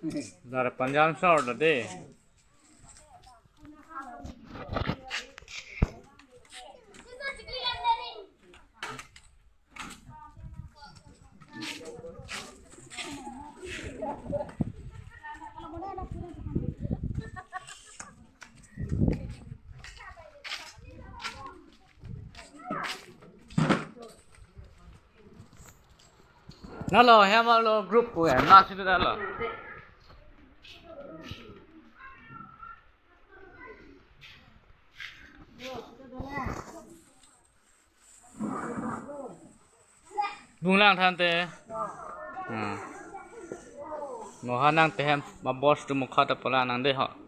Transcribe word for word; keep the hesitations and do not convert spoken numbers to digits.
Dar panjang sor da de. Nalo, hem alo group ko ya, na sini nalo. Bung lang than te. Hmm. Moha nang te hem, ma boss tu mukha ta pala nang de ho.